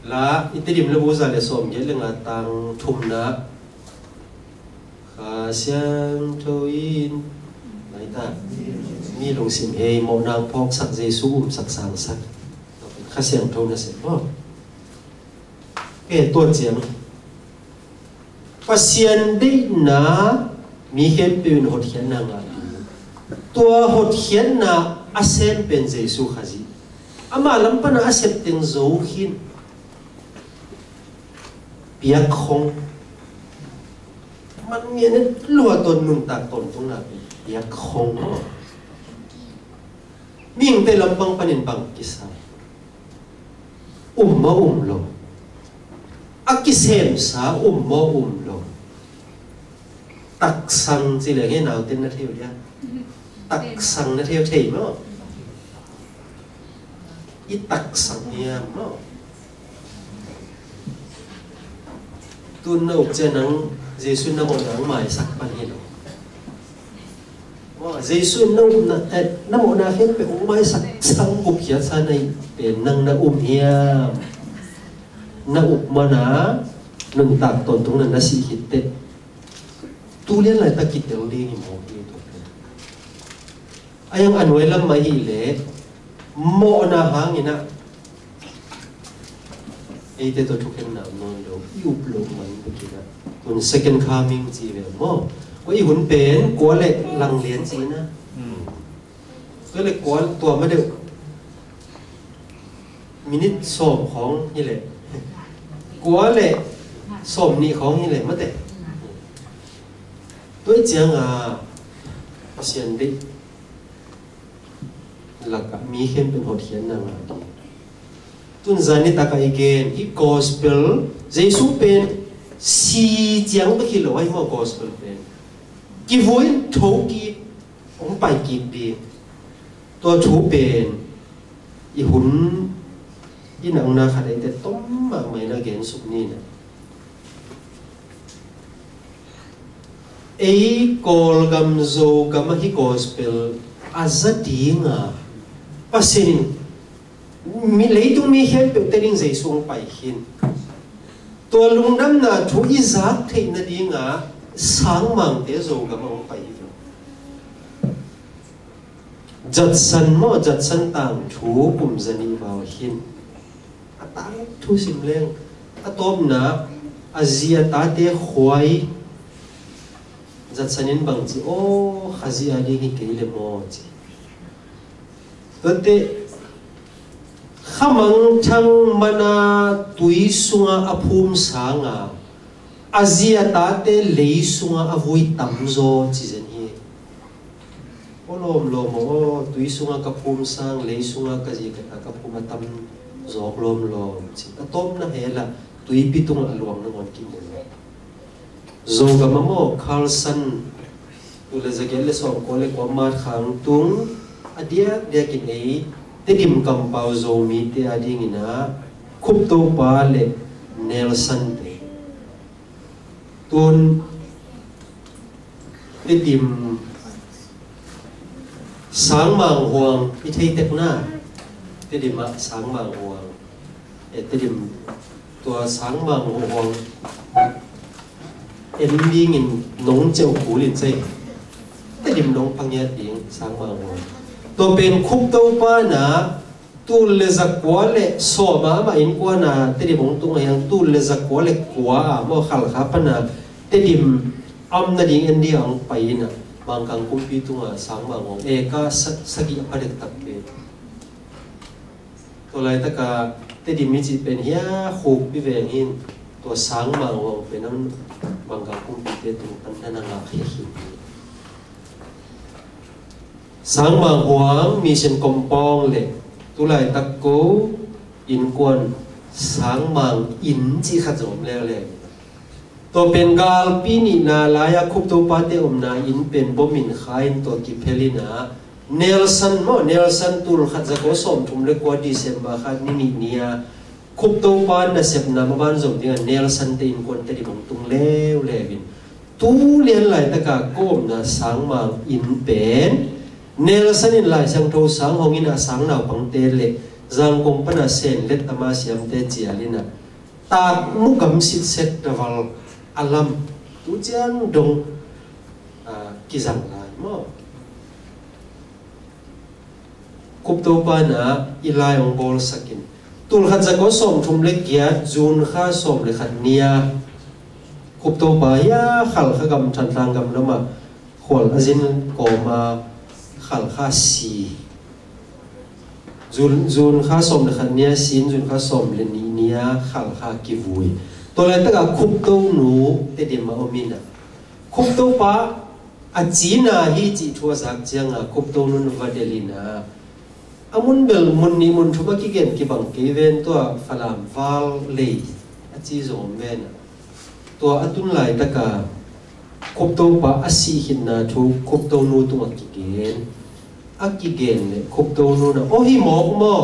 La i Tedim le bu za le sawm giat le nga tang thumna Kha Siangtho in laita mi lungsim hei mawhna phawksak Jesu umsak sangsak Kha Siangtho na sem maw? Ke tua ciang Pasian deihna mi khempeuh in hotkhiatna ngah ding. Tua hotkhiatna a sem pen Jesu Khazih. Ama lam pana a sep teng zo khin piak khong. Man ngian lua ton nuntak ton tungna pen piak khong. Mihingte lampang panin bang kisa. Um maw um lo. A kisemsa um maw um lo. Taksang ci leng he nauten na thei uh dia. Taksang na thei uh thei maw. I taksang hiam maw. Tun na uk cia nang Jesu na mawhna ang maisak pan hi lo. Jesu in na upna, eh, na mawhna khempeuh hong maisak sang gupkhiatsa na hih pen nang na um hiam? Na up mana nuntak tawntungna na sih khit teh tu lian laitak kitel ding hi mawk hi tuk. A iang a nuai lam mah hileh mawhna hanginah eite tawh thukhenna om nawn lo, i up loh man bekinah. Tun second coming ci ve maw? Kua i hun pen kua le langlian ci na. Kua le kua tua ma deuh minit sawm khawng hileh kua le sawm nih khawng hileh mate. Tua i cianga Pasian deih lakah mi khempeuh hotkhiatna ngah ding. Tun zan nitakah i gen hih gospel Jesu pen si ciang bek hi lo ahi maw gospel pen. Kivui in tho kik hong pai kik ding. Tua thu pen i hun i nangna khat eite tom mahmah in a gen suk ni na. Ei Kawlgam Zogam ahi gospel a za dinga Pasian in mi, leitung mi khempeuh te ding Jesu hong pai khin. Tua lungdamna thu i zak theih nadingah sangmangte Zogam ah hong pai hi ve. Judson maw, Judson tangthu kum zanih val hin a tangthu sim leng, a tawpna a zi a tate khuai. Judson in bang ci, aw, Khazih a ding hi kei le maw ci. Tuate khamangthang mana tui sunga a phum sanga a zi a tate lei sunga a vui tamzaw ci zen hi. Aw lawmlawm aw, tui sunga ka phum sang, lei sunga ka zi ka ta ka phum a tam zawk lawmlawm ci. A tawpna hela tuipi tungah a luang nangawn kimu lo. Zogam ah maw, Carson, tul le zagiat le sawmkua le kua March kha tung a diakdiakin ei Tedim kampau Zomite a dingin ah Khuptopa le Nelson te. Tun Tedim Sangmang Huang i thei tek na. Tedim ah Sangmang Huang. E, Tedim tua Sangmang Huang en dingin nong ceuh kul in cei. Tedim nong phangiat ding Sangmang Huang. Tua pen Khuptopa na tul le zakua le sawm a amah innkuan a Tedim hong tung a hiang tul le zakua le kua a maw Khalkha pana Tedim a om nading en ding a hong pai in a Mangkang kumpi tungah Sangmang Huang eka sa-, sagih a pha dektak ve. Tua laitaka Tedim i cih pen hia Khukpi veng hin tua Sangmang Huang pen a Mangkang kumpite tung pan na na ngah hi hi. Sangmang Huang Mission Kompong le tulaitak ko innkuan Sangmang Inn cih khat zong om leuleu. Tua pen galpi nihna lai-a Khuptopate omna inn pen bom in kha in tua kiphel in a Nelson maw, Nelson tul khat za kua sawmthum le kua December khat ni nih ni-a Khuptopa nasepna maban zom dingah Nelson te innkuan Tedim hong tung leuleu in. Tu lian laitaka ko omna Sangmang Inn pen Nelson in Lai Siangtho sang hong in a sang naupangte le Zangkong pana Sen le Tama siamte cial in a Takmu gam sitset daval a lam tu ciang dong, a, kizang lai maw. Khuptopa na i lai hong bawlsak in tul khat za kua sawmthum le giat June kha sawm le khat ni-a Khuptopa hia Khalkha gam Thantlang gam lamah khual a zin kawma Khalkha si. June, June kha sawm le khat ni-a si in June kha sawm le nih ni-a Khalkha kivui. Tua laitakah Khupto nu Tedim ah om in a Khuptopa a cina hi cih thu a zak cianga Khupto nun va delh in a a mun bel mun nih mun thum a kigen kibang kei ven tua Falam val lei a ci zong om ven a. Tua a tun laitaka Khuptopa a sih khitna thu Khupto nu tungah kigen. A kigen le Khupto nu na aw hi mawk maw?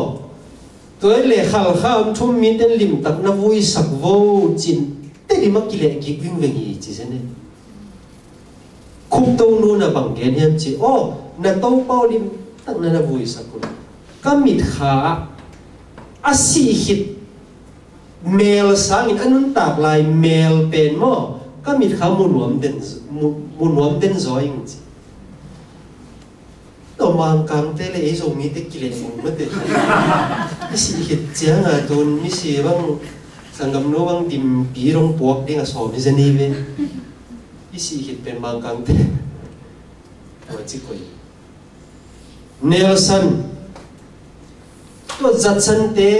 Tua le Khalkha om thum miten limtak na vuisak vo cin Tedim a kileh kik vingveng hi ci zen e. Khupto nu na bang gen hiam ci aw na Topa aw limtak na na vuisak un. Ka mitkha a sih khit mel sangin a nuntak lai mel pen maw ka mitkha mu nuam den, mu, mu nuam den zaw ing ci. Tua Mangkangte le ei Zomite kileh ung mate. I sih khit cianga tun misi bang sanggamnu bang dimpi dong puak ding a sawm hi zen hi ve. I sih khit pen Mangkangte tua ci koi. Nelson. Tua Judson te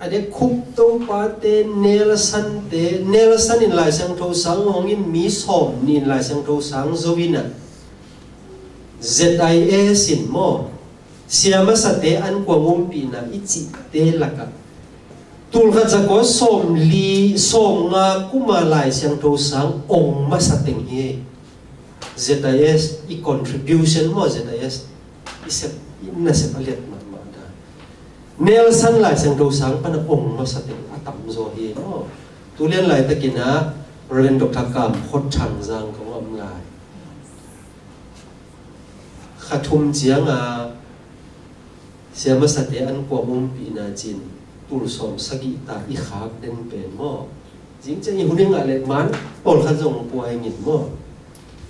a dek Khuptopa te Nelson te, Nelson in Lai Siangtho sang hong in mi sawm nih in Lai Siangtho sang zo in a Z I S in maw Siamasate an kuang umpihna i cihte lakah tul khat za kua sawm li sawm nga kuma Lai Siangtho sang ong masa teng hi. Z I S i contribution maw Z I S i sep i nasep a liat mahmah dan. Nelson Lai Siangtho sang pana ong masa teng a tamzaw hi maw. Tulian laitakin a Reverend Doctor Kam Khot Thang Zang kong om lai. Kha thum cianga Siamasate an kuang umpihna cin tul sawm sagih ta i khak den pen maw. Zing ciang i hun i ngah leh man pawlkhat zong pua ing in maw,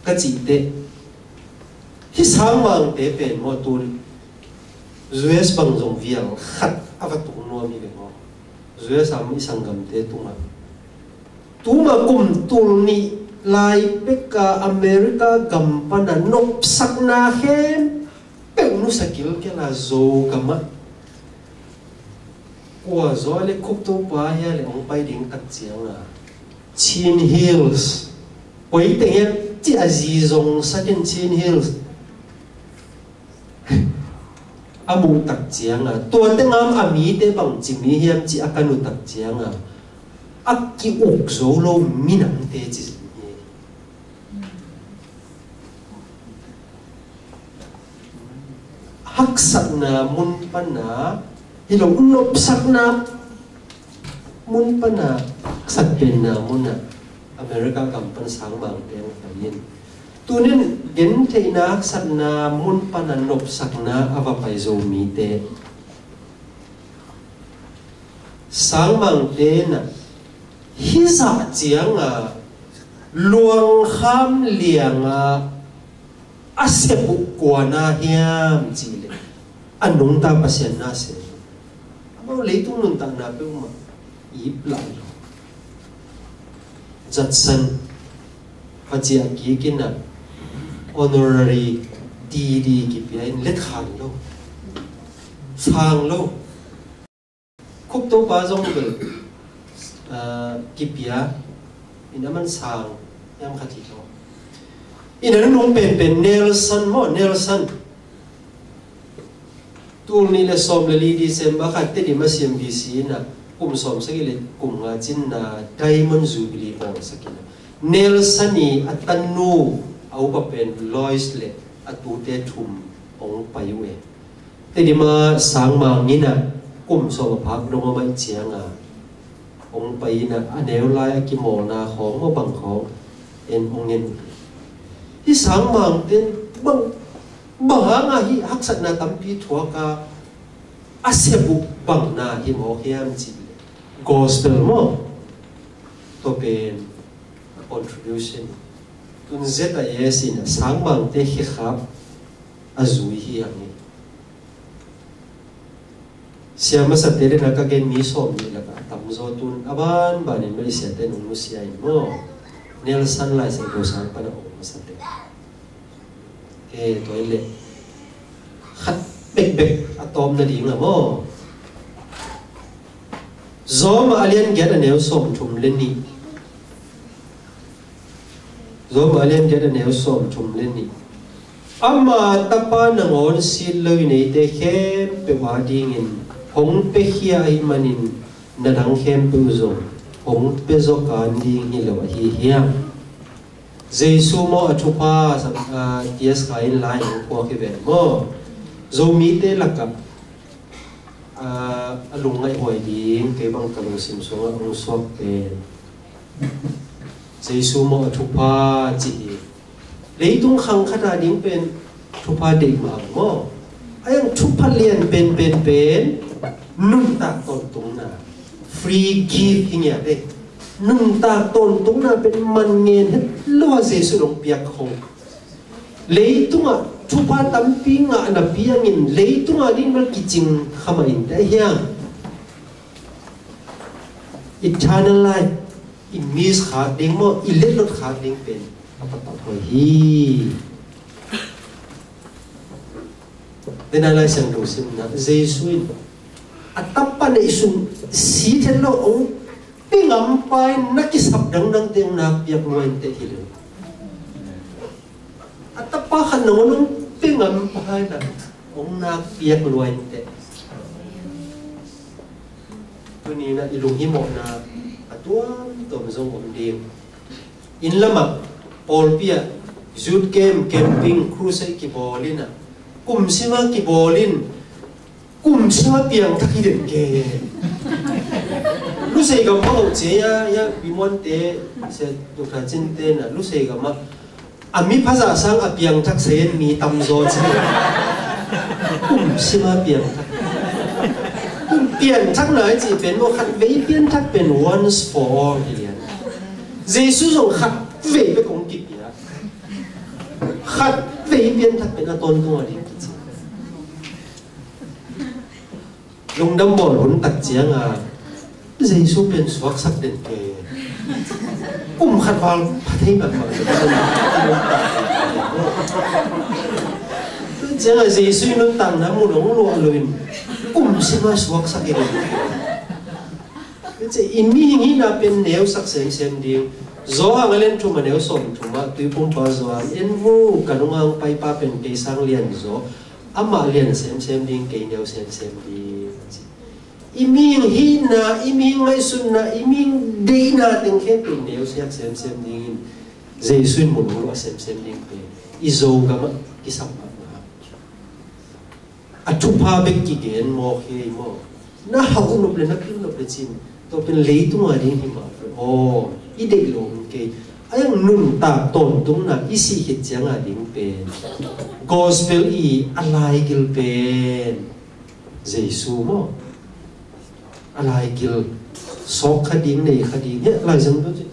ka cih teh. Hih sangmangte pen maw, tu U S bang zong vial khat a va tung nuam hi ve maw. U S a i sanggamte tungah, tuma kum tul nih lai peka America gam pana nopsakna khempeuh nusa kilkel a, Zogam ah kua zaw le Cook Topa hia le hong pai ding tak cianga, Chin Hills, koi teng hiam ci a zi zong sakin Chin Hills a muh tak cianga, tua teng a mite bangci mi hiam ci a ka nuh tak cianga, a ki-uk zo lo minamte ci zing hi. Haksatna mun pana hi lo, nopsakna mun pana haksat penna munah America gam pan sangmangte hong pai in. Tunin gentheihna haksatna mun pana nopsakna a va pai zo mite, sangmangte nah hizah cianga luangkham lianga a sep uh kuana hiam cihleh, a nungta Pasian na sem. Amau leitung nuntakna peuhmah ip lai lo. Judson paciah kikinah honorary D D kipia in, let khan lo, sang lo. Cook Topa zong bel, ah, kipia in, a man sang hiam khat hi lo. In a nunung penpen Nelson maw, Nelson. Tul nih le sawm le li December khat Tedim a C M B C inah kum sawm sagih le kum nga cinna Diamond Jubilee bawlsak inah, Nelson i a tanu a upa pen Lois le a tute thum hong pai uh e. Tedim a sangmang inah kum sawm a phak dong a maih cianga hong pai inah, a neu lai a kimawlna khawng maw bang khawng en hong en uh hi. Hih sangmangte bang, bang hanga hih haksatna tampi thuaka a sep uh bangna hi mawk hiam cihleh, gospel maw, tua pen a contribution. Tun Z I S inah sangmangte khekhap a zui hi hang hi. Sia masate le na ka gen mi sawm nih lakah a tamzaw tun a banbanin Malaysia te nung nusia in maw, Nelson Lai Siangtho sang pana om masate. He, tua in le khat bekbek a tawpna ding a maw, Zawma a lian giat a neu sawm thum le nih. Zawma a lian giat a neu sawm thum le nih. Ama tapa nangawn sit lo i neite khempeuh a dingin hong piakhia ahih manin na dang khempeuh zong hong pia zaw kan ding hi lo ahi hiam? Jesu maw a thupha, ah, T S Khai in lai hong phuak hi ven maw. Zomite lakah, ah, a lungngaih huai ding kei bang ka lungsim sungah hong suak pen Jesu maw a thupha ci hi. Leitung khang khat a ding pen thupha deih mah maw. A yang thupha lian pen, pen, pen nuntak tawntungna, free gift hi ngiat e. Nuntak tawntungna pen man ngen het lo a Jesu in hong piak khong. Leitungah thupha tampi ngahna piangin leitungah ding bel kicing kha mah in te hiam? Eternal life, i miss khak ding maw, i letlot khak ding pen a patpat huai hi. Dena Lai Siangtho simna, Jesu in a tapa neihsun sit het lo hong pia ngampa in na kisap dangdangte hong nak piak lua in teh hi lo. A tapa khat nangawn hong pia ngampa in a hong nak piak lua in teh. Tuni in a i lunghimawhna a tuamtuam zong om ding. Inn lamah, pawlpi ah, youth camp, camping, crusade kibawl in a, kum sima kibawl in, kum sima piangthak hi den kei. Lusei gam bang oh cia, ya, ya, Bimuante, Sia Doctor Cinte na, Lusei gam ah, a mi phazah sang a piangthak sei in mi tamzaw ci. Kum sima piangthak. Kum piangthak na i cih pen maw, khat vei piangthak pen once for all hi lian. Jesu zong khat vei bek hong kipia. Khat vei pianthak pen a tawntung a ding kici. Lungdam bawl hun tak cianga Jesu pen suaksak den ke. Kum khat val pha thei mahmah. Cianga Jesu i nuntakna mu dong luah loin kum sima suaksak i den. Tua ciang i mihing hihna pen neusak semsem ding. Johan a lian thum a neu sawm thum ah tuipumpa Johan, en vo, ka nunga hong paipa pen kei sang lian zaw, amah lian semsem ding, kei neu semsem ding. I mihing hihna, i mihing ngaihsutna, i mihing deihna teng khempeuh neusiak semsem dingin Jesu in mun hong luah semsem ding pen i Zogam ah kisam mahmah. A thupha bek kigen mawk hi ei maw? Na hauh nop le na pil nop le cin, tua pen leitunga ding hi mah pen aw, i deih lo hong kei. A iang nuntak tawntungna i sih khit cianga ding pen gospel i a laigil pen Jesu maw? A laigil sawk kha ding, nei kha ding hi a laizang tua ci.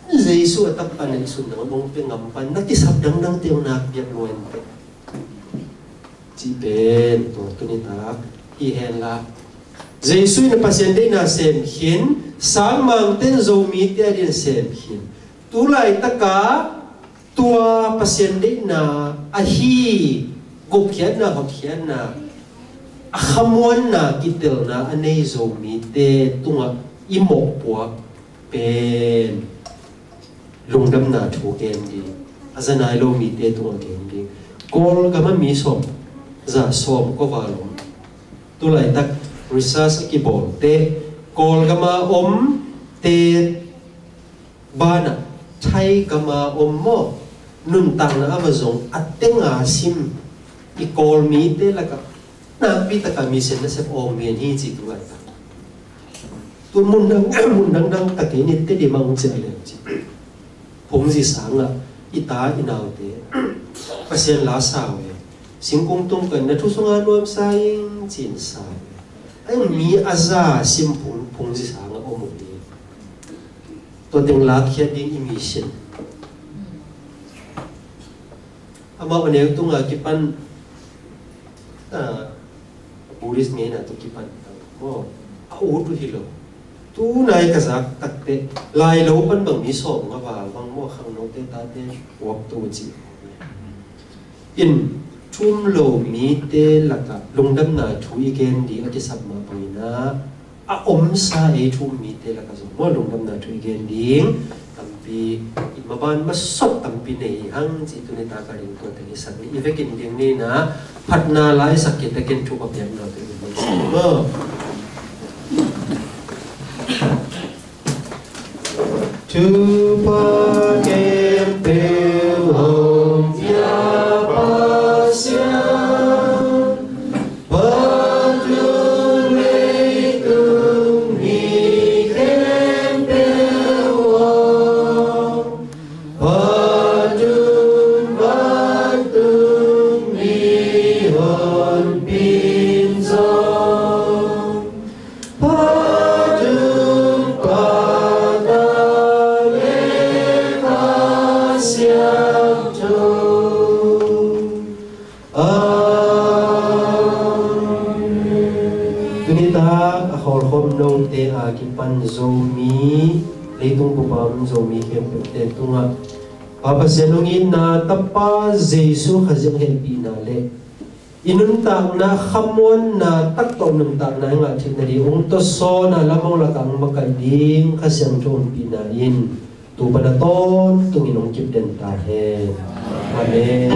Jesu a takpa neihsun nang hong pia ngam pan na kisap dangdang te hong nak piak luan te. Cih pen tua tuni tak hi hen la. Jesu in a Pasian deihna sem khin, sangmangten Zomite a din sem khin. Tulaitaka tua Pasian deihna ahi gupkhiatna, hotkhiatna, a khamuanna, kitelna a nei Zomite tungah i mawhpuak pen lungdamna thu gen ding, a za nai lo mite tungah gen ding. Kawlgama mi sawm za sawm kua val om. Tulaitak research a kibawlte Kawlgama omte banah Thai gama om maw, nuntakna a va zong a tenga sim i Kawl mite lakah nakpi taka mission nasep awng mian hi ci tu laitak. Tu mun dang mun dangdang takei ni Tedim ah hong ciah leng ci. Phungzi sangah i ta i naute Pasian la sau e. Singkung tum kan na thu sunga nuamsa ing cin sa e. Ai mi a za sim phung phungzi sangah om uh hi. Tua teng lakkhiat ding i mission. Amau a neu tunga kipan, ah, Buddhist ngeina tu kipan maw, a ut uh hi lo. Tunai ka zak takte lai lo pan bang mi sawm nga val bang maw, khangnote tate uak tu ci. In thum lo mite lakah lungdamna thu i gen ding a kisap mah bangin ah a omsa ei thum mite lakah zong maw lungdamna thu i gen ding tampi i maban masot tampi nei hang ci tuni taka ding tua teng i sak ni i vekin ding ni na phatna lai sak kitakin thu ka piakna tu i maban sak maw. Thupha khempeuh hong pia Pasian, pahtun leitung mi khempeuh aw, pahtun vantung mi honpin zong, Patung, Pata le Kha Siangtho. Amen. Tuni tak a khawlkhawm note a kipan Zomi leitung bupam Zomi khempeuhte tungah Pa Pasian hong itna, Tapa Jesu Khazih hehpihna le i nuntakna khamuanna tak tawh nuntakna i ngah theihna ding hong tawsawn a lam hong lakah hong makaih ding Kha Siangtho ompihna in tu pan a tawntungin hong kipden ta hen. Amen.